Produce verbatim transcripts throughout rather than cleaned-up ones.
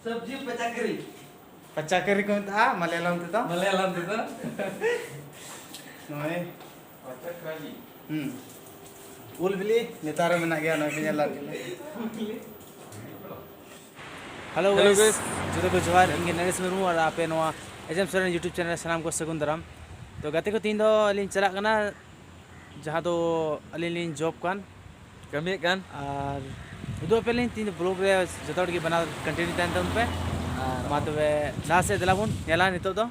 ᱥᱚᱵᱽᱡᱤ ᱯᱟᱪᱟᱠᱨᱤ᱾ ᱯᱟᱪᱟᱠᱨᱤ ᱠᱚ ᱢᱮᱛᱟᱜᱼᱟ ᱢᱟᱞᱭᱟᱞᱟᱢ ᱛᱮᱫᱚ᱾ ᱢᱟᱞᱭᱟᱞᱟᱢ ᱛᱮᱫᱚ᱾ ᱱᱚᱜᱼᱚᱭ᱾ ᱯᱟᱪᱟᱠᱨᱤ᱾ ᱦᱩᱸ᱾ ᱩᱞ ᱵᱤᱞᱤ ᱱᱮᱛᱟᱨ ᱦᱚᱸ ᱢᱮᱱᱟᱜ ᱜᱮᱭᱟ, ᱱᱚᱜᱼᱚᱭ ᱯᱮ ᱧᱮᱞ ᱫᱟᱲᱮᱭᱟᱜ ᱠᱟᱱᱟ᱾ Hello hello guys, guys. ᱡᱚᱛᱚ ᱠᱚ ᱡᱚᱦᱟᱨ, ᱤᱧ ᱜᱮ ᱱᱚᱨᱮᱥ ᱢᱩᱨᱢᱩ ᱟᱨ ᱟᱯᱮ ᱱᱚᱣᱟ ᱮᱡᱮᱢ ᱥᱚᱨᱮᱱ YouTube ᱪᱮᱱᱮᱞ ᱨᱮ ᱥᱟᱱᱟᱢ ᱠᱚ ᱥᱟᱹᱜᱩᱱ ᱫᱟᱨᱟᱢ᱾ ᱛᱚ ᱜᱟᱛᱮ ᱠᱚ, ᱛᱮᱦᱮᱧ ᱫᱚ ᱟᱹᱞᱤᱧ ᱪᱟᱞᱟᱜ ᱠᱟᱱᱟ ᱡᱟᱦᱟᱸ ᱫᱚ ᱟᱹᱞᱤᱧ ᱞᱤᱧ ᱡᱚᱵ ᱠᱟᱱ᱾ ᱠᱟᱹᱢᱤᱭᱮᱫ ᱠᱟᱱ᱾ ᱟᱨ ᱩᱫᱩᱜ ᱟᱯᱮ ᱞᱤᱧ ᱛᱮᱦᱮᱧ ᱫᱚ ᱵᱞᱚᱜ ᱨᱮ ᱡᱚᱛᱚ ᱦᱚᱲ ᱜᱮ ᱵᱟᱱᱟᱨ ᱠᱚᱱᱴᱤᱱᱤᱭᱩ ᱛᱟᱦᱮᱱ ᱛᱟᱵᱚᱱ ᱯᱮ᱾ ᱟᱨ ᱢᱟ ᱛᱚᱵᱮ ᱞᱟᱦᱟ ᱥᱮᱫ ᱫᱮᱞᱟ ᱵᱚᱱ ᱧᱮᱞᱟ ᱱᱤᱛᱚᱜ ᱫᱚ᱾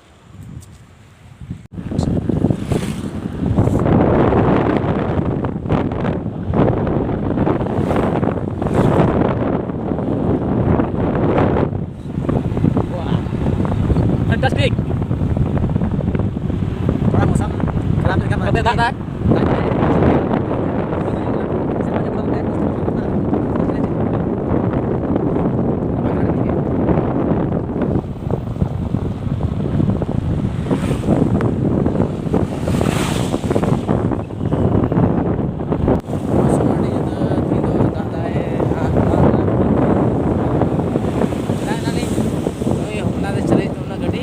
ᱯᱷᱮᱱᱴᱟᱥᱴᱤᱠ᱾ ᱛᱷᱚᱲᱟ ᱢᱚᱥᱟᱢ ᱠᱷᱟᱨᱟᱯ ᱞᱮᱠᱟ ᱢᱟ ᱠᱟᱛᱮ ᱫᱟᱜ ᱫᱟᱭ᱾ ᱟᱹᱰᱤ ᱡᱩᱫᱟᱹ ᱛᱮᱦᱮᱧ ᱫᱚ ᱫᱟᱜ ᱫᱟᱭ, ᱟᱨ ᱫᱟᱜ ᱫᱟᱜ ᱫᱟᱜ ᱫᱟᱜ᱾ ᱪᱟᱞᱟᱜ ᱠᱟᱱᱟᱞᱤᱧ᱾ ᱱᱩᱭ ᱦᱚᱯᱱᱟ ᱫᱚ ᱪᱟᱹᱞᱩᱭ ᱛᱟᱵᱚᱱᱟ ᱜᱟᱹᱰᱤ᱾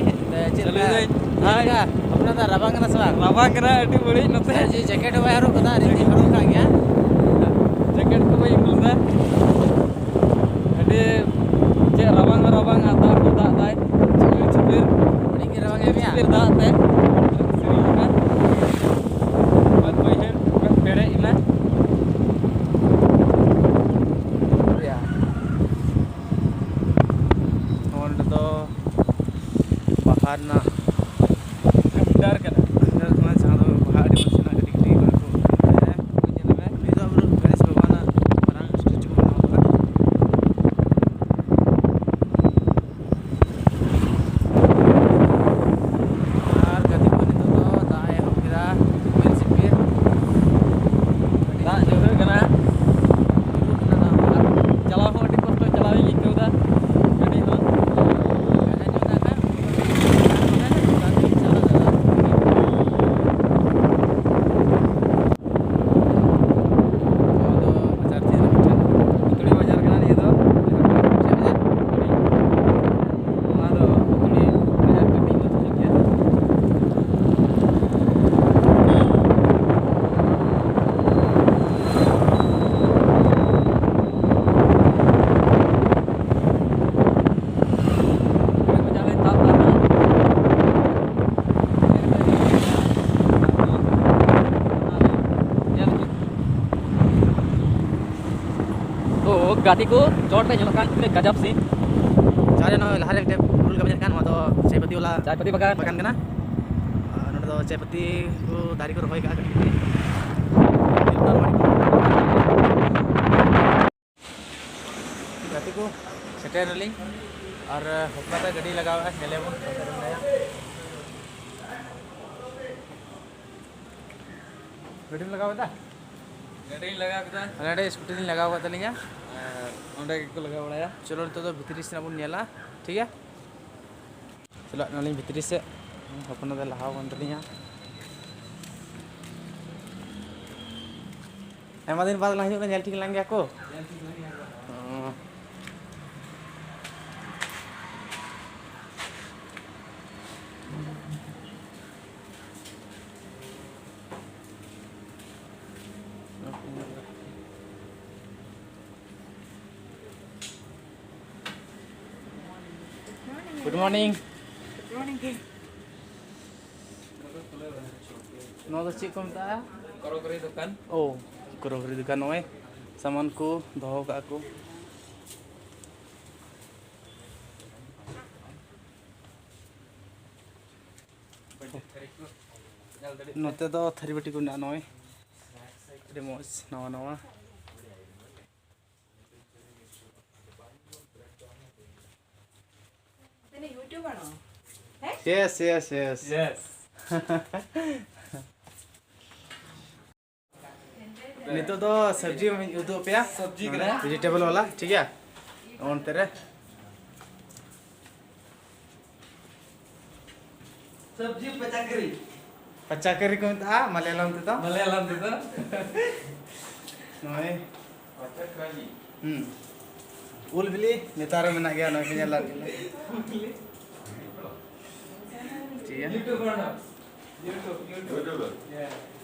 ᱪᱮᱫ ᱞᱮᱠᱟ? ᱪᱟᱹᱞᱩᱭ ᱫᱟᱹᱧ᱾ ᱪᱮᱫ ᱞᱮᱠᱟ? ᱦᱚᱯᱱᱟ ᱫᱚ ᱨᱟᱵᱟᱝ ᱠᱟᱱᱟ ᱥᱮ ᱵᱟᱝ? ᱨᱟᱵᱟᱝ ᱠᱟᱱᱟ ᱟᱹᱰᱤ ᱵᱟᱹᱲᱤᱡ ᱱᱚᱛᱮ᱾ ᱡᱮ ᱡᱮᱠᱮᱴ ᱦᱚᱸ ᱵᱟᱭ ᱦᱚᱨᱚᱜ ᱠᱟᱫᱟ, ᱟᱨ ᱤᱧ ᱦᱚᱨᱚᱜ ᱠᱟᱜ ᱜᱮᱭᱟ᱾ ᱡᱮᱠᱮᱴ ᱠᱚ ᱵᱟᱹᱧ ᱟᱹᱜᱩ ᱞᱮᱫᱟ᱾ ᱟᱹᱰᱤ ᱪᱮᱫ ᱨᱟᱵᱟᱝ ᱨᱟᱵᱟᱝ ᱟᱨ ᱫᱟᱜ ᱦᱚᱸ ᱫᱟᱜ ᱫᱟᱭ᱾ ᱪᱤᱯᱤᱨ ᱪᱤᱯᱤᱨ᱾ ᱟᱹᱰᱤ ᱜᱮ ᱨᱟᱵᱟᱝ ᱮ ᱢᱮᱭᱟ᱾ ᱪᱤᱯᱤᱨ ᱫᱟᱜ ᱛᱮ᱾ ᱥᱮᱨᱮᱧ ᱮᱫᱟ᱾ ᱵᱟᱹᱫᱽ ᱵᱟᱹᱭᱦᱟᱹᱲ ᱯᱮᱨᱮᱡ ᱮᱱᱟ᱾ ᱱᱚᱰᱮ ᱫᱚ ᱵᱟᱦᱟ ᱨᱮᱱᱟᱜ ᱯᱷᱤᱞᱴᱟᱨ ᱠᱟᱱᱟ᱾ ᱯᱷᱤᱞᱴᱟᱨ ᱠᱟᱱᱟ, ᱡᱟᱦᱟᱸ ᱫᱚ ᱵᱟᱦᱟ ᱟᱹᱰᱤ ᱢᱚᱡᱽ ᱧᱮᱞᱚᱜᱼᱟ, ᱠᱟᱹᱴᱤᱡ ᱠᱟᱹᱴᱤᱡ ᱚᱱᱟ ᱠᱚ᱾ ᱧᱮᱞ ᱢᱮ᱾ ᱱᱤᱭᱟᱹ ᱫᱚ ᱟᱵᱚ ᱜᱚᱱᱮᱥ ᱵᱟᱵᱟ ᱨᱮᱱᱟᱜ ᱢᱟᱨᱟᱝ ᱥᱴᱮᱪᱩ ᱠᱚ ᱵᱮᱱᱟᱣ ᱠᱟᱫᱟ᱾ ᱟᱨ ᱜᱟᱛᱮ ᱠᱚ, ᱱᱤᱛᱚᱜ ᱫᱚ ᱫᱟᱜ ᱮ ᱮᱦᱚᱵ ᱠᱮᱫᱟ, ᱡᱷᱤᱯᱤᱨ ᱡᱷᱤᱯᱤᱨ᱾ ᱫᱟᱜ ᱧᱩᱨᱦᱟᱹᱜ ᱠᱟᱱᱟ᱾ ᱧᱩᱨᱦᱟᱹᱜ ᱠᱟᱱᱟ ᱫᱟᱜ ᱦᱚᱸ᱾ ᱟᱨ ᱪᱟᱞᱟᱣ ᱦᱚᱸ ᱟᱹᱰᱤ ᱠᱚᱥᱴᱚ, ᱪᱟᱞᱟᱣ ᱤᱧ ᱟᱹᱭᱠᱟᱹᱣ ᱮᱫᱟ ᱜᱟᱹᱰᱤ ᱦᱚᱸ᱾ ᱠᱟᱡᱟᱠ ᱧᱚᱜ ᱫᱟᱜ ᱠᱷᱟᱱ᱾ ᱜᱟᱛᱮ ᱠᱚ, ᱪᱚᱴ ᱨᱮ ᱧᱮᱞᱚᱜ ᱠᱟᱱ ᱛᱤᱱᱟᱹᱜ ᱜᱟᱡᱟᱵ scene᱾ ᱡᱟᱦᱟᱸ ᱨᱮ ᱱᱚᱜᱼᱚᱭ ᱞᱟᱦᱟ ᱨᱮ ᱢᱤᱫᱴᱮᱱ ᱯᱩᱨᱩᱞ ᱜᱟᱵᱮ ᱧᱮᱞ ᱠᱟᱱ, ᱱᱚᱣᱟ ᱫᱚ ᱪᱟᱭ ᱯᱟᱹᱛᱤ ᱵᱟᱞᱟ ᱪᱟᱭ ᱯᱟᱹᱛᱤ ᱵᱟᱜᱟᱱ᱾ ᱵᱟᱜᱟᱱ ᱠᱟᱱᱟ᱾ ᱟᱨ ᱱᱚᱸᱰᱮ ᱫᱚ ᱪᱟᱭ ᱯᱟᱹᱛᱤ ᱠᱚ ᱫᱟᱨᱮ ᱠᱚ ᱨᱚᱦᱚᱭ ᱠᱟᱜᱼᱟ ᱠᱟᱹᱴᱤᱡ ᱠᱟᱹᱴᱤᱡ᱾ ᱜᱟᱛᱮ ᱠᱚ, ᱥᱮᱴᱮᱨ ᱱᱟᱞᱤᱧ ᱟᱨ ᱦᱚᱯᱱᱟ ᱛᱮ ᱜᱟᱹᱰᱤ ᱞᱟᱜᱟᱣᱮᱜᱼᱟ, ᱧᱮᱞᱮᱭᱟᱵᱚᱱ᱾ ᱜᱟᱹᱰᱤᱢ ᱞᱟᱜᱟᱣ ᱮᱫᱟ? ᱜᱟᱹᱰᱤᱧ ᱞᱟᱜᱟᱣ ᱠᱮᱫᱟ᱾ ᱟᱞᱮ ᱱᱚᱰᱮ ᱥᱠᱩᱴᱤ ᱞᱤᱧ ᱞᱟᱜᱟᱣ ᱠᱟᱫ ᱛᱟᱹᱞᱤᱧᱟ᱾ ᱟᱨ ᱚᱸᱰᱮ ᱜᱮᱠᱚ ᱞᱟᱜᱟᱣ ᱵᱟᱲᱟᱭᱟ᱾ ᱪᱚᱞᱚ, ᱱᱤᱛᱚᱜ ᱫᱚ ᱵᱷᱤᱛᱨᱤ ᱥᱮᱱᱟᱜ ᱵᱚᱱ ᱧᱮᱞᱟ, ᱴᱷᱤᱠ ᱜᱮᱭᱟ? ᱪᱟᱞᱟᱜ ᱠᱟᱱᱟᱞᱤᱧ ᱵᱷᱤᱛᱨᱤ ᱥᱮᱫ᱾ ᱦᱚᱯᱚᱱ ᱫᱚ ᱞᱟᱦᱟ ᱟᱠᱟᱱ ᱛᱟᱹᱞᱤᱧᱟ᱾ ᱟᱭᱢᱟ ᱫᱤᱱ ᱵᱟᱫᱽ ᱞᱟᱝ ᱦᱤᱡᱩᱜ ᱠᱟᱱᱟ, ᱧᱮᱞ ᱴᱷᱤᱠ ᱞᱟᱝ ᱜᱮᱭᱟ ᱠᱚ᱾ ᱧᱮᱞ ᱴᱷᱤᱠ ᱞᱟᱝ ᱜᱮᱭᱟ ᱠᱚ᱾ ᱦᱚᱸ᱾ Good morning. Good morning. ᱱᱚᱣᱟ ᱫᱚ ᱪᱮᱫ ᱠᱚ ᱢᱮᱛᱟᱜᱼᱟ? ᱠᱨᱚᱠᱟᱨᱤ ᱫᱚᱠᱟᱱ᱾ ᱳ, ᱠᱨᱚᱠᱟᱨᱤ ᱫᱚᱠᱟᱱ᱾ ᱱᱚᱜᱼᱚᱭ ᱥᱟᱢᱟᱱ ᱠᱚ ᱫᱚᱦᱚ ᱠᱟᱜᱼᱟ ᱠᱚ᱾ ᱱᱚᱛᱮ ᱫᱚ ᱛᱷᱟᱹᱨᱤ ᱵᱟᱹᱴᱤ ᱠᱚ ᱢᱮᱱᱟᱜᱼᱟ, ᱱᱚᱜᱼᱚᱭ ᱟᱹᱰᱤ ᱢᱚᱡᱽ ᱱᱟᱣᱟ ᱱᱟᱣᱟ᱾ ᱛᱤᱱᱟᱹᱜ YouTuber ᱱᱚᱣᱟ? ᱦᱮᱸ? Yes, yes, yes. Yes. ᱱᱤᱛᱚᱜ ᱫᱚ ᱥᱚᱵᱽᱡᱤ ᱩᱫᱩᱜ ᱟᱯᱮᱭᱟ᱾ ᱥᱚᱵᱽᱡᱤ ᱠᱟᱱᱟ᱾ Vegetable ᱵᱟᱞᱟ, ᱴᱷᱤᱠ ᱜᱮᱭᱟ? ᱚᱱᱛᱮ ᱨᱮ᱾ ᱥᱚᱵᱽᱡᱤ ᱯᱟᱪᱟᱠᱨᱤ᱾ ᱯᱟᱪᱟᱠᱨᱤ ᱠᱚ ᱢᱮᱛᱟᱜᱼᱟ ᱢᱟᱞᱭᱟᱞᱟᱢ ᱛᱮᱫᱚ᱾ ᱢᱟᱞᱭᱟᱞᱟᱢ ᱛᱮᱫᱚ᱾ ᱱᱚᱜᱼᱚᱭ᱾ ᱯᱟᱪᱟᱠᱨᱤ᱾ ᱦᱩᱸ᱾ ᱩᱞ ᱵᱤᱞᱤ ᱱᱮᱛᱟᱨ ᱦᱚᱸ ᱢᱮᱱᱟᱜ ᱜᱮᱭᱟ, ᱱᱚᱜᱼᱚᱭ ᱯᱮ ᱧᱮᱞ ᱫᱟᱲᱮᱭᱟᱜ ᱠᱟᱱᱟ᱾ ᱩᱞ ᱵᱤᱞᱤ᱾ ᱴᱷᱤᱠ ᱜᱮᱭᱟ᱾ YouTube ᱵᱟᱱᱟᱣ᱾ YouTube, YouTube. YouTube. Yeah.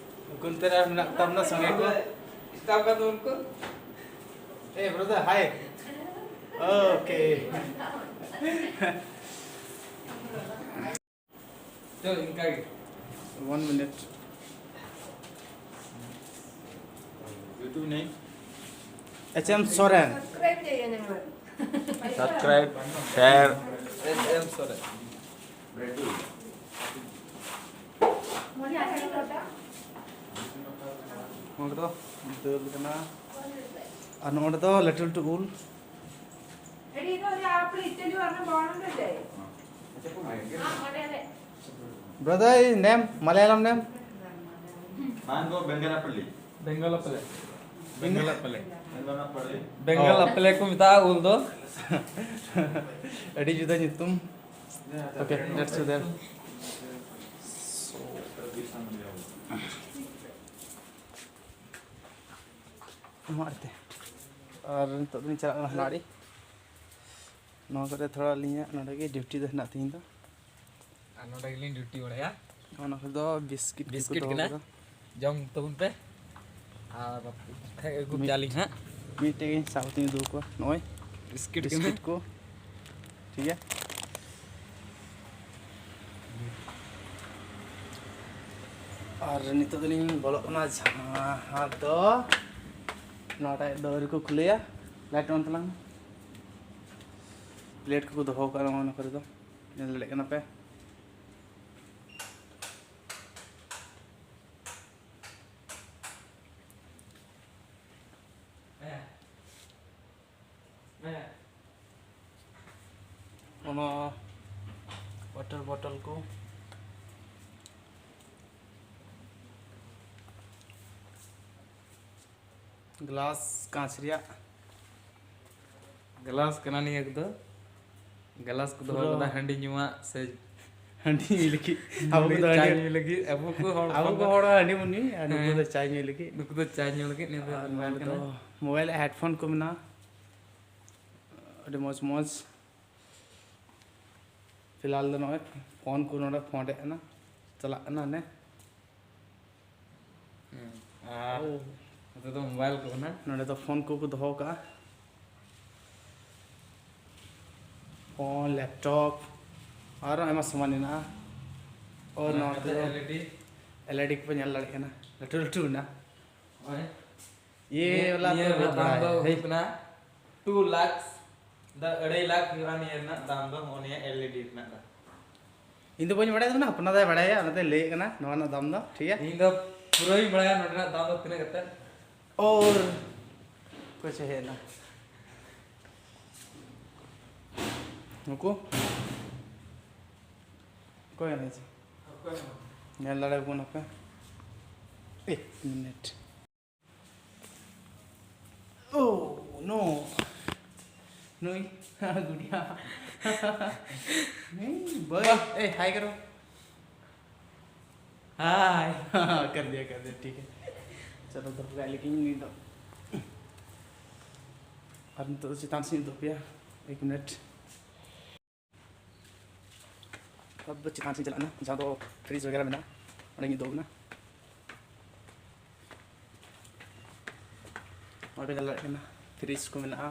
ᱩᱱᱠᱩ ᱚᱱᱛᱮ ᱨᱮ ᱢᱮᱱᱟᱜ ᱠᱚᱛᱟ ᱵᱚᱱᱟ ᱥᱚᱸᱜᱮ ᱠᱚ᱾ Staff ᱠᱟᱱ ᱛᱟᱵᱚᱱ ᱠᱚ᱾ Hey, brother, hi. Okay. ᱪᱚᱞ, ᱤᱱᱠᱟ ᱜᱮ᱾ One minute. YouTube नहीं? H M Soren. Subscribe, share. ᱱᱚᱰᱮ ᱫᱚ ᱫᱟᱹᱞ ᱠᱟᱱᱟ᱾ ᱟᱨ ᱱᱚᱰᱮ ᱫᱚ ᱞᱟᱹᱴᱩ ᱞᱟᱹᱴᱩ ᱩᱞ᱾ Brother, name? Malayalam name? Mango Bengalapalli. Bengalapale. Bengalapalli. Bengalapalli. Bengalapale ᱠᱚ ᱢᱮᱛᱟᱜᱼᱟ ᱩᱞ ᱫᱚ᱾ ᱟᱹᱰᱤ ᱡᱩᱫᱟᱹ ᱧᱩᱛᱩᱢ᱾ Okay, let's do that. ᱟᱢᱟᱜ ᱟᱲᱮᱛᱮ᱾ ᱟᱨ ᱱᱤᱛᱚᱜ ᱫᱚᱧ ᱪᱟᱞᱟᱜ ᱠᱟᱱᱟ ᱦᱟᱱᱟ ᱟᱲᱮ᱾ ᱱᱚᱣᱟ ᱠᱚᱨᱮ ᱛᱷᱚᱲᱟ ᱟᱹᱞᱤᱧᱟᱜ ᱱᱚᱰᱮ ᱜᱮ ᱰᱤᱭᱩᱴᱤ ᱫᱚ ᱦᱮᱱᱟᱜ ᱛᱤᱧ ᱫᱚ᱾ ᱟᱨ ᱱᱚᱰᱮ ᱜᱮᱞᱤᱧ ᱰᱤᱭᱩᱴᱤ ᱵᱟᱲᱟᱭᱟ᱾ ᱚᱱᱟ ᱠᱚᱨᱮ ᱫᱚ ᱵᱤᱥᱠᱤᱴ ᱠᱚ ᱵᱤᱥᱠᱤᱴ ᱫᱚᱦᱚ ᱠᱟᱱᱟ᱾ ᱠᱟᱫᱟ᱾ ᱡᱚᱢ ᱛᱟᱵᱚᱱ ᱯᱮ᱾ ᱟᱨ ᱯᱷᱮᱸᱠ ᱟᱹᱜᱩ ᱢᱤᱫ- ᱯᱮᱭᱟᱞᱤᱧ ᱦᱟᱸᱜ᱾ ᱢᱤᱫᱴᱮᱡ ᱜᱮᱧ ᱥᱟᱵ ᱠᱟᱛᱮᱧ ᱩᱫᱩᱜ ᱟᱠᱚᱣᱟ᱾ ᱱᱚᱜᱼᱚᱭ ᱵᱤᱥᱠᱤᱴ ᱠᱟᱱᱟ᱾ ᱵᱤᱥᱠᱤᱴ ᱠᱚ᱾ ᱴᱷᱤᱠ ᱜᱮᱭᱟ᱾ ᱟᱨ ᱱᱤᱛᱚᱜ ᱫᱚᱞᱤᱧ ᱵᱚᱞᱚᱜ ᱠᱟᱱᱟ ᱡᱟᱦᱟᱸ ᱫᱚ ᱱᱚᱣᱟᱴᱟᱜ ᱫᱚ ᱟᱹᱣᱨᱤ ᱠᱚ ᱠᱷᱩᱞᱟᱹᱭᱟ᱾ ᱞᱟᱭᱤᱴ ᱚᱱ ᱛᱟᱞᱟᱝ ᱢᱮ᱾ ᱯᱞᱮᱴ ᱠᱚᱠᱚ ᱫᱚᱦᱚ ᱠᱟᱜᱼᱟ ᱱᱚᱣᱟ ᱠᱚᱨᱮ ᱫᱚ, ᱧᱮᱞ ᱫᱟᱲᱮᱭᱟᱜ ᱠᱟᱱᱟ ᱯᱮ᱾ ᱚᱱᱟ ᱣᱟᱴᱟᱨ ᱵᱚᱴᱚᱞ ᱠᱚ᱾ ᱜᱞᱟᱥ ᱠᱟᱸᱪ ᱨᱮᱭᱟᱜ᱾ ᱜᱞᱟᱥ ᱠᱟᱱᱟ ᱱᱤᱭᱟᱹ ᱠᱚᱫᱚ᱾ ᱜᱞᱟᱥ ᱠᱚ ᱫᱚᱦᱚ ᱯᱩᱨᱟᱹ ᱠᱟᱫᱟ ᱦᱟᱺᱰᱤ ᱧᱩᱣᱟᱜ ᱥᱮ ᱦᱟᱺᱰᱤ ᱧᱩ ᱞᱟᱹᱜᱤᱫ᱾ ᱟᱵᱚ ᱠᱚᱫᱚ ᱪᱟ ᱦᱟᱺᱰᱤ, ᱧᱩ ᱞᱟᱹᱜᱤᱫ᱾ ᱟᱵᱚ ᱠᱚ ᱦᱚᱲ ᱟᱵᱚ ᱦᱚᱯᱚᱱ ᱠᱚ ᱫᱚ ᱦᱚᱲ ᱫᱚ ᱦᱟᱺᱰᱤ ᱵᱚᱱ ᱧᱩᱭᱟ, ᱟᱨ ᱱᱩᱠᱩ ᱦᱮᱸ᱾ ᱫᱚ ᱪᱟ ᱧᱩ ᱞᱟᱹᱜᱤᱫ᱾ ᱱᱩᱠᱩ ᱫᱚ ᱪᱟ ᱧᱩ ᱞᱟᱹᱜᱤᱫ᱾ ᱱᱤᱭᱟᱹ ᱫᱚ ᱟᱨ ᱢᱳᱵᱟᱭᱤᱞ ᱱᱚᱣᱟ ᱠᱟᱱᱟ᱾ ᱫᱚ ᱢᱳᱵᱟᱭᱤᱞ ᱦᱮᱰᱯᱷᱳᱱ ᱠᱚ ᱢᱮᱱᱟᱜᱼᱟ᱾ ᱟᱹᱰᱤ ᱢᱚᱡᱽ ᱢᱚᱡᱽ᱾ ᱯᱷᱤᱞᱦᱟᱞ ᱫᱚ ᱱᱚᱜᱼᱚᱭ ᱯᱷᱳᱱ ᱠᱚ ᱱᱚᱰᱮ ᱯᱷᱳᱱ ᱮᱫ ᱠᱟᱱᱟ, ᱪᱟᱞᱟᱜ ᱠᱟᱱᱟ ᱦᱟᱱᱮ᱾ ᱦᱮᱸ᱾ ᱟᱨ ᱱᱚᱛᱮ ᱫᱚ ᱢᱳᱵᱟᱭᱤᱞ ᱠᱚ ᱠᱟᱱᱟ᱾ ᱱᱚᱰᱮ ᱫᱚ ᱯᱷᱳᱱ ᱠᱚᱠᱚ ᱫᱚᱦᱚ ᱠᱟᱜᱼᱟ᱾ ᱯᱷᱳᱱ, ᱞᱮᱯᱴᱚᱯ, ᱟᱨᱚ ᱟᱭᱢᱟ ᱥᱟᱢᱟᱱ ᱢᱮᱱᱟᱜᱼᱟ᱾ ᱟᱨ ᱱᱚᱣᱟ ᱱᱚᱛᱮ ᱫᱚ LED᱾ LED ᱠᱚᱯᱮ ᱧᱮᱞ ᱫᱟᱲᱮᱭᱟᱜ ᱠᱟᱱᱟ, ᱞᱟᱹᱴᱩ ᱞᱟᱹᱴᱩ ᱢᱮᱱᱟᱜᱼᱟ᱾ ᱱᱚᱜᱼᱚᱭ᱾ ये वाला ᱱᱤᱭᱟᱹ तो ᱨᱮᱱᱟᱜ ᱵᱟᱲᱟᱭ ᱫᱟᱢ ᱫᱚ ᱦᱩᱭᱩᱜ ᱠᱟᱱᱟ ᱴᱩ ᱞᱟᱠᱷ, ᱫᱟ ᱟᱹᱲᱟᱹᱭ ᱞᱟᱠᱷ ᱦᱩᱭᱩᱜᱼᱟ ᱱᱤᱭᱟᱹ ᱨᱮᱱᱟᱜ ᱫᱟᱢ ᱫᱚ, ᱱᱚᱜᱼᱚ ᱱᱤᱭᱟᱹ ᱮᱞ ᱤ ᱰᱤ ᱨᱮᱱᱟᱜ ᱫᱚ᱾ ᱤᱧ ᱫᱚ ᱵᱟᱹᱧ ᱵᱟᱲᱟᱭᱟ, ᱦᱚᱯᱚᱱᱟ ᱫᱟᱭ ᱵᱟᱲᱟᱭᱟ, ᱚᱱᱟᱛᱮ ᱞᱟᱹᱭᱮᱫ ᱠᱟᱱᱟ ᱱᱚᱣᱟ ᱨᱮᱱᱟᱜ ᱫᱟᱢ ᱫᱚ, ᱴᱷᱤᱠ ᱜᱮᱭᱟ? ᱤᱧ ᱫᱚ ᱯᱩᱨᱟᱹᱧ ᱵᱟᱲᱟᱭᱟ ᱱᱚᱰᱮᱱᱟᱜ ᱫᱟᱢ ᱫᱚ ᱛᱤᱱᱟᱹᱜ ᱠᱟᱛᱮ᱾ ᱚᱨ ᱠᱩᱪ ᱦᱮᱡ ᱮᱱᱟ᱾ ᱱᱩᱠᱩ ᱚᱠᱚᱭ ᱮᱱᱟ ᱪᱮ? ᱧᱮᱞ ᱫᱟᱲᱮᱭᱟᱠᱚ ᱠᱟᱱᱟ ᱯᱮ᱾ ᱮᱠ ᱢᱤᱱᱤᱴ᱾ Oh no. ᱱᱩᱭ ᱜᱩᱰᱤᱭᱟ᱾ ᱱᱩᱭ ᱵᱟᱹᱭ᱾ ए, हाय करो। हाय। कर दिया, कर दिया, ठीक है। चलो, तो ᱜᱟᱭ ᱞᱮᱠᱤᱱ ᱱᱩᱭ ᱫᱚ᱾ ᱟᱨ ᱱᱤᱛᱚᱜ ᱫᱚ ᱪᱮᱛᱟᱱ ᱥᱮᱫ ᱩᱫᱩᱜ ᱯᱮᱭᱟ, ᱮᱠ ᱢᱤᱱᱤᱴ᱾ ᱟᱵ ᱫᱚ ᱪᱮᱛᱟᱱ ᱥᱮᱫ ᱪᱟᱞᱟᱜ ᱠᱟᱱᱟ, ᱡᱟᱦᱟᱸ ᱫᱚ ᱯᱷᱨᱤᱡᱽ ᱵᱟᱜᱮᱨᱟ ᱢᱮᱱᱟᱜᱼᱟ, ᱚᱸᱰᱮ ᱧᱤᱫᱟᱹ ᱠᱟᱱᱟ᱾ ᱚᱸᱰᱮ ᱧᱮᱞ ᱫᱟᱲᱮᱭᱟᱜ ᱠᱟᱱᱟ, ᱯᱷᱨᱤᱡᱽ ᱠᱚ ᱢᱮᱱᱟᱜᱼᱟ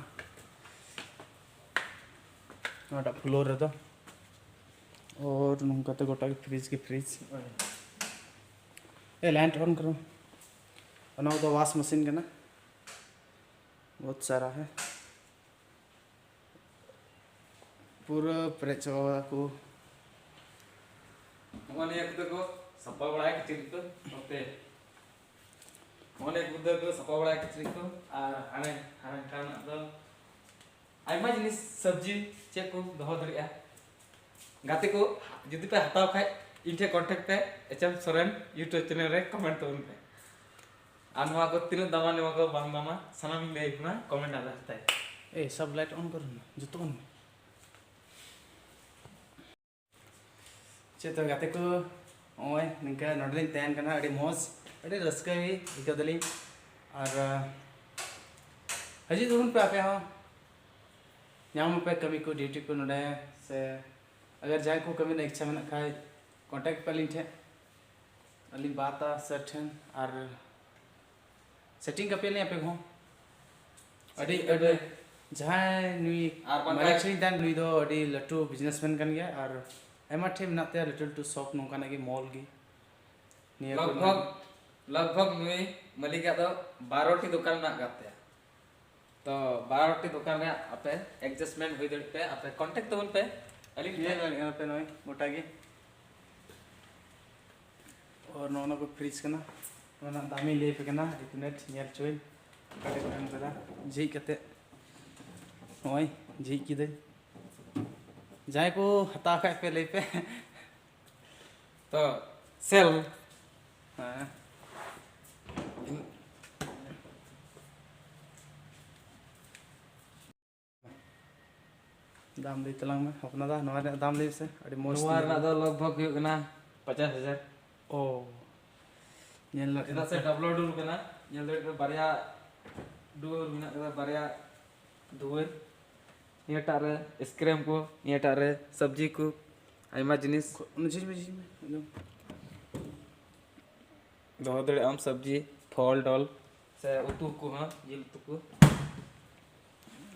ᱱᱚᱣᱟᱴᱟᱜ ᱯᱷᱞᱳᱨ ᱨᱮᱫᱚ᱾ ᱟᱨ ᱱᱚᱝᱠᱟᱛᱮ ᱜᱚᱴᱟ ᱜᱮ ᱯᱷᱨᱤᱡᱽ ᱜᱮ ᱯᱷᱨᱤᱡᱽ᱾ ए, लाइट ऑन करो। ᱚᱱᱟ ᱫᱚ ᱣᱟᱥ ᱢᱮᱥᱤᱱ ᱠᱟᱱᱟ, ᱵᱚᱦᱩᱛ ᱥᱟᱨᱟ ᱦᱮ᱾ ᱯᱩᱨᱟᱹ ᱯᱮᱨᱮᱡ ᱪᱟᱵᱟ ᱠᱟᱫᱟ ᱠᱚ᱾ ᱱᱚᱜᱼᱚ ᱱᱤᱭᱟᱹ ᱠᱚᱫᱚ ᱠᱚ ᱥᱟᱯᱟ ᱵᱟᱲᱟᱭᱟ ᱠᱤᱪᱨᱤᱡ ᱠᱚ, ᱱᱚᱛᱮ᱾ ᱱᱚᱜᱼᱚ ᱱᱤᱭᱟᱹ ᱠᱚᱫᱚ ᱠᱚ ᱥᱟᱯᱟ ᱵᱟᱲᱟᱭᱟ ᱠᱤᱪᱨᱤᱡ ᱠᱚ, ᱟᱨ ᱦᱟᱱᱮ, ᱦᱟᱱᱮ ᱦᱟᱱᱠᱟᱱᱟᱜ ᱫᱚ ᱟᱭᱢᱟ ᱡᱤᱱᱤᱥ, ᱥᱚᱵᱽᱡᱤ, ᱪᱮᱫ ᱠᱚ ᱫᱚᱦᱚ ᱫᱟᱲᱮᱭᱟᱜᱼᱟ᱾ ᱜᱟᱛᱮ ᱠᱚ, ᱡᱩᱫᱤ ᱯᱮ ᱦᱟᱛᱟᱣ ᱠᱷᱟᱡ, ᱤᱧ ᱴᱷᱮᱱ contact ᱯᱮ, H M Soren YouTube channel ᱨᱮ comment ᱛᱟᱵᱚᱱ ᱯᱮ᱾ ᱟᱨ ᱱᱚᱣᱟ ᱠᱚ ᱛᱤᱱᱟᱹᱜ ᱫᱟᱢᱟ, ᱱᱚᱣᱟ ᱠᱚ ᱵᱟᱝ ᱫᱟᱢᱟ, ᱥᱟᱱᱟᱢᱤᱧ ᱞᱟᱹᱭ ᱟᱵᱚᱱᱟ comment ᱟᱫᱷᱟᱨ ᱛᱮ᱾ ए, सब लाइट ऑन करो ना, ᱡᱚᱛᱚ ᱚᱱ ᱢᱮ। ᱪᱮᱫ ᱛᱚᱵᱮ ᱜᱟᱛᱮ ᱠᱚ, ᱱᱚᱜᱼᱚᱭ ᱱᱤᱝᱠᱟᱹ ᱱᱚᱰᱮ ᱞᱤᱧ ᱛᱟᱦᱮᱱ ᱠᱟᱱᱟ, ᱟᱹᱰᱤ ᱢᱚᱡᱽ, ᱟᱹᱰᱤ ᱨᱟᱹᱥᱠᱟᱹ ᱜᱮ ᱟᱹᱭᱠᱟᱹᱣ ᱫᱟᱞᱤᱧ᱾ ᱟᱨ, ᱟᱸ, ᱦᱤᱡᱩᱜ ᱛᱟᱵᱚᱱ ᱯᱮ ᱟᱯᱮ ᱦᱚᱸ, ᱧᱟᱢ ᱟᱯᱮ ᱠᱟᱹᱢᱤ ᱠᱚ, ᱰᱤᱭᱩᱴᱤ ᱠᱚ ᱱᱚᱰᱮ, ᱥᱮ ᱟᱜᱟᱨ ᱡᱟᱦᱟᱸᱭ ᱠᱚ ᱠᱟᱹᱢᱤ ᱨᱮᱱᱟᱜ ᱤᱪᱪᱷᱟ ᱢᱮᱱᱟᱜ ᱠᱷᱟᱡ, contact ᱯᱮ ᱟᱹᱞᱤᱧ ᱴᱷᱮᱱ, ᱟᱹᱞᱤᱧ ᱵᱟᱛᱟ ᱥᱟᱨ ᱴᱷᱮᱱ, ᱟᱨ setting ᱠᱟᱯᱮᱭᱟᱞᱤᱧ ᱟᱯᱮ ᱠᱚᱦᱚᱸ᱾ ᱟᱹᱰᱤ, setting ᱟᱹᱰᱤ ᱠᱟᱯᱮ᱾ ᱡᱟᱦᱟᱸᱭ ᱱᱩᱭ ᱟᱨ ᱵᱟᱝᱠᱷᱟᱡ ᱢᱟᱹᱞᱤᱠ ᱥᱮᱨᱮᱧ ᱛᱟᱭ, ᱱᱩᱭ ᱫᱚ ᱟᱹᱰᱤ ᱞᱟᱹᱴᱩ businessman ᱠᱟᱱ ᱜᱮᱭᱟ, ᱟᱨ ᱟᱭᱢᱟ ᱴᱷᱮᱱ ᱢᱮᱱᱟᱜ ᱛᱟᱭᱟ ᱞᱟᱹᱴᱩ ᱞᱟᱹᱴᱩ shop, ᱱᱚᱝᱠᱟᱱᱟᱜ ᱜᱮ mall ᱜᱮ᱾ ᱱᱤᱭᱟᱹ ᱠᱚ ᱞᱟᱜᱽ ᱵᱷᱟᱜᱽ, ᱞᱟᱜᱽ ᱵᱷᱟᱜᱽ ᱱᱩᱭ ᱢᱟᱹᱞᱤᱠᱟᱜ ᱫᱚ ᱵᱟᱨᱚ ᱴᱤ ᱫᱚᱠᱟᱱ ᱢᱮᱱᱟᱜ ᱟᱠᱟᱫ ᱛᱟᱭᱟ᱾ ᱛᱚ ᱵᱟᱨᱚ ᱴᱤ ᱫᱚᱠᱟᱱ ᱨᱮ ᱟᱯᱮ adjustment ᱦᱩᱭ ᱫᱟᱲᱮᱭᱟᱜ ᱯᱮ, ᱟᱯᱮ contact ᱛᱟᱵᱚᱱ ᱯᱮ᱾ ᱟᱹᱞᱤᱧ ᱧᱮᱞ ᱴᱷᱮᱱ ᱫᱟᱲᱮᱭᱟᱜ ᱠᱟᱱᱟ ᱯᱮ ᱱᱚᱜᱼᱚᱭ ᱜᱚᱴᱟ ᱜᱮ᱾ ᱟᱨ ᱱᱚᱜᱼᱚ ᱱᱚᱣᱟ ᱠᱚ fridge ᱠᱟᱱᱟ, ᱱᱚᱣᱟ ᱨᱮᱱᱟᱜ ᱫᱟᱢᱤᱧ ᱞᱟᱹᱭ ᱟᱯᱮ ᱠᱟᱱᱟ, ᱤᱱᱴᱟᱨᱱᱮᱴ ᱧᱮᱞ ᱦᱚᱪᱚᱭ, ᱚᱠᱟ ᱨᱮ ᱠᱚ ᱮᱢ ᱠᱟᱫᱟ ᱡᱷᱤᱡ ᱠᱟᱛᱮ᱾ ᱱᱚᱜᱼᱚᱭ ᱡᱷᱤᱡ ᱠᱤᱫᱟᱹᱧ, ᱡᱟᱦᱟᱸᱭ ᱠᱚ ᱦᱟᱛᱟᱣ ᱠᱷᱟᱡ ᱯᱮ ᱞᱟᱹᱭ ᱯᱮ᱾ ᱛᱚ ᱥᱮᱞ᱾ ᱦᱮᱸ᱾ ᱫᱟᱢ ᱞᱟᱹᱭ ᱛᱟᱞᱟᱝ ᱢᱮ ᱦᱚᱯᱱᱟ ᱫᱟ, ᱱᱚᱣᱟ ᱨᱮᱱᱟᱜ ᱫᱟᱢ ᱞᱟᱹᱭ ᱢᱮᱥᱮ, ᱟᱹᱰᱤ ᱢᱚᱡᱽ ᱱᱚᱣᱟ ᱛᱮ ᱨᱮᱱᱟᱜ ᱫᱚ ᱞᱚᱜᱽ ᱵᱷᱚᱜᱽ ᱦᱩᱭᱩᱜ ᱠᱟᱱᱟ ᱯᱚᱪᱟᱥ ᱦᱟᱡᱟᱨ᱾ ᱚ, ᱧᱮᱞ ᱫᱟᱲᱮᱭᱟᱜ ᱪᱮᱫᱟᱜ ᱥᱮ ᱠᱟᱱᱟ ᱯᱮ᱾ Double door ᱠᱟᱱᱟ, ᱧᱮᱞ ᱫᱟᱲᱮᱭᱟᱜ ᱠᱟᱱᱟ ᱵᱟᱨᱭᱟ door ᱢᱮᱱᱟᱜ ᱠᱟᱫᱟ, ᱵᱟᱨᱭᱟ ᱫᱩᱣᱟᱹᱨ, ᱱᱤᱭᱟᱹᱴᱟᱜ ᱨᱮ scrap ᱠᱚ, ᱱᱤᱭᱟᱹᱴᱟᱜ ᱨᱮ ᱥᱚᱵᱽᱡᱤ ᱠᱚ, ᱟᱭᱢᱟ ᱡᱤᱱᱤᱥ ᱠᱷᱚ-, ᱚᱱᱟ ᱡᱷᱤᱡ ᱢᱮ, ᱡᱷᱤᱡ ᱢᱮ, ᱮᱠᱫᱚᱢ᱾ ᱫᱚᱦᱚ ᱫᱟᱲᱮᱭᱟᱜ ᱟᱢ ᱥᱚᱵᱽᱡᱤ, ᱯᱷᱚᱞ ᱰᱚᱞ ᱥᱮ ᱩᱛᱩ ᱠᱚᱦᱚᱸ, ᱡᱤᱞ ᱩᱛᱩ ᱠᱚ᱾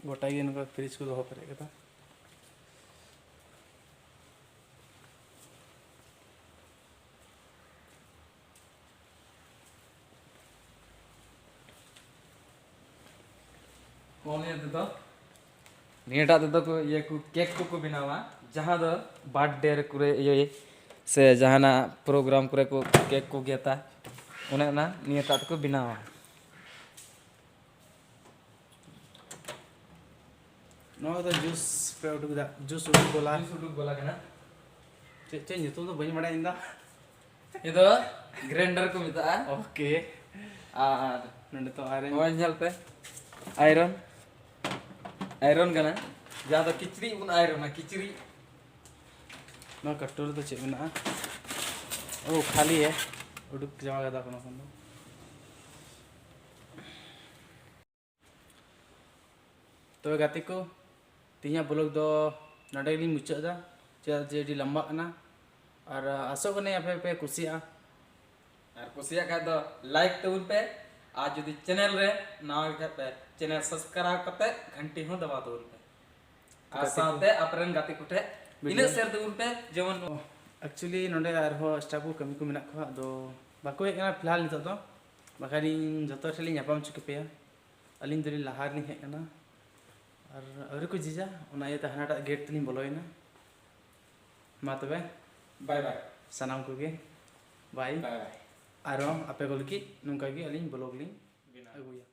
ᱜᱚᱴᱟ ᱜᱮ ᱱᱚᱝᱠᱟ fridge ᱠᱚ ᱫᱚᱦᱚ ᱯᱮᱨᱮᱡ ᱠᱟᱫᱟ᱾ ᱱᱚᱜᱼᱚ ᱱᱤᱭᱟᱹ ᱛᱮᱫᱚ, ᱱᱤᱭᱟᱹᱴᱟᱜ ᱛᱮᱫᱚ ᱠᱚ ᱤᱭᱟᱹ ᱠᱚ cake ᱠᱚᱠᱚ ᱵᱮᱱᱟᱣᱟ, ᱡᱟᱦᱟᱸ ᱫᱚ birthday ᱨᱮ ᱠᱚᱨᱮ ᱤᱭᱟᱹ ᱥᱮ ᱡᱟᱦᱟᱱᱟᱜ program ᱠᱚᱨᱮ ᱠᱚ cake ᱠᱚ ᱜᱮᱫᱟ, ᱚᱱᱮ ᱚᱱᱟ ᱱᱤᱭᱟᱹᱴᱟᱜ ᱛᱮᱠᱚ ᱵᱮᱱᱟᱣᱟ᱾ ᱱᱚᱣᱟ ᱫᱚ juice ᱯᱮ ᱩᱰᱩᱠ ᱮᱫᱟ, juice ᱩᱰᱩᱠ ᱵᱟᱞᱟ᱾ Juice ᱩᱰᱩᱠ ᱵᱟᱞᱟ ᱠᱟᱱᱟ᱾ ᱪᱮᱫ, ᱪᱮᱫ ᱧᱩᱛᱩᱢ ᱫᱚ ᱵᱟᱹᱧ ᱵᱟᱲᱟᱭᱟ ᱤᱧ ᱫᱚ᱾ ᱱᱤᱭᱟᱹ ᱫᱚ grinder ᱠᱚ ᱢᱮᱛᱟᱜᱼᱟ᱾ Okay᱾ ᱟᱨ ᱱᱚᱰᱮ ᱛᱚ iron᱾ ᱱᱚᱜᱼᱚᱭ ᱧᱮᱞ ᱯᱮ, iron, iron ᱠᱟᱱᱟ, ᱡᱟᱦᱟᱸ ᱫᱚ ᱠᱤᱪᱨᱤᱡ ᱵᱚᱱ ironᱟ, ᱠᱤᱪᱨᱤᱡ᱾ ᱱᱚᱣᱟ ᱠᱟᱹᱴᱩᱵ ᱨᱮᱫᱚ ᱪᱮᱫ ᱢᱮᱱᱟᱜᱼᱟ? ᱳ, ᱠᱷᱟᱹᱞᱤ ᱮ ᱩᱰᱩᱠ ᱪᱟᱵᱟ ᱠᱮᱫᱟ ᱠᱚ ᱱᱚᱣᱟ ᱠᱷᱚᱱ ᱫᱚ᱾ ᱛᱚᱵᱮ ᱜᱟᱛᱮ ᱠᱚ, ᱛᱮᱦᱮᱧᱟᱜ vlog ᱫᱚ ᱱᱚᱰᱮ ᱜᱮᱞᱤᱧ ᱢᱩᱪᱟᱹᱫ ᱮᱫᱟ, ᱪᱮᱫᱟᱜ ᱡᱮ ᱟᱹᱰᱤ ᱞᱟᱢᱵᱟᱜ ᱠᱟᱱᱟ᱾ ᱟᱨ ᱟᱥᱚᱜ ᱠᱟᱹᱱᱟᱹᱧ ᱟᱯᱮ ᱯᱮ ᱠᱩᱥᱤᱭᱟᱜᱼᱟ᱾ ᱟᱨ ᱠᱩᱥᱤᱭᱟᱜ ᱠᱷᱟᱡ ᱫᱚ like ᱛᱟᱵᱚᱱ ᱯᱮ, ᱟᱨ ᱡᱩᱫᱤ channel ᱨᱮ ᱱᱟᱣᱟ ᱜᱮ ᱠᱷᱟᱡ ᱯᱮ, channel subscribe ᱠᱟᱛᱮ ᱜᱷᱟᱱᱴᱤ ᱦᱚᱸ ᱫᱟᱵᱟᱣ ᱛᱟᱵᱚᱱ ᱯᱮ᱾ ᱟᱨ ᱜᱟᱛᱮ ᱠᱚ ᱥᱟᱶᱛᱮ ᱟᱯᱮ ᱨᱮᱱ ᱜᱟᱛᱮ ᱠᱚᱴᱷᱮᱡ video ᱤᱱᱟᱹᱜ share ᱛᱟᱵᱚᱱ ᱯᱮ, ᱡᱮᱢᱚᱱ ᱚ, actually ᱱᱚᱰᱮ ᱟᱨᱦᱚᱸ staff ᱠᱚ ᱠᱟᱹᱢᱤ ᱠᱚ ᱢᱮᱱᱟᱜ ᱠᱚᱣᱟ, ᱟᱫᱚ ᱵᱟᱠᱚ ᱦᱮᱡ ᱠᱟᱱᱟ ᱯᱷᱤᱞᱦᱟᱞ ᱱᱤᱛᱚᱜ ᱫᱚ᱾ ᱵᱟᱠᱷᱟᱱ ᱤᱧ ᱡᱚᱛᱚ ᱴᱷᱮᱱ ᱞᱤᱧ ᱧᱟᱯᱟᱢ ᱦᱚᱪᱚ ᱠᱮᱯᱮᱭᱟ᱾ ᱟᱹᱞᱤᱧ ᱫᱚᱞᱤᱧ ᱞᱟᱦᱟ ᱨᱮᱞᱤᱧ ᱦᱮᱡ ᱮᱱᱟ ᱟᱨ ᱟᱹᱣᱨᱤ ᱠᱚ ᱡᱷᱤᱡᱟ, ᱚᱱᱟ ᱤᱭᱟᱹᱛᱮ ᱦᱟᱱᱟᱴᱟᱜ ᱜᱮᱴ ᱛᱮᱞᱤᱧ ᱵᱚᱞᱚᱭᱮᱱᱟ᱾ ᱢᱟ ᱛᱚᱵᱮ, ᱵᱟᱭ ᱵᱟᱭ᱾ ᱥᱟᱱᱟᱢ ᱠᱚᱜᱮ ᱵᱟᱭ᱾ ᱵᱟᱭ ᱵᱟᱭ᱾ ᱟᱨᱚ ᱟᱯᱮ ᱠᱚ ᱞᱟᱹᱜᱤᱫ ᱱᱚᱝᱠᱟ ᱜᱮ ᱟᱹᱞᱤᱧ ᱵᱞᱚᱜᱽ ᱞᱤᱧ ᱵᱮᱱᱟᱣ᱾ ᱟᱹᱜᱩᱭᱟ᱾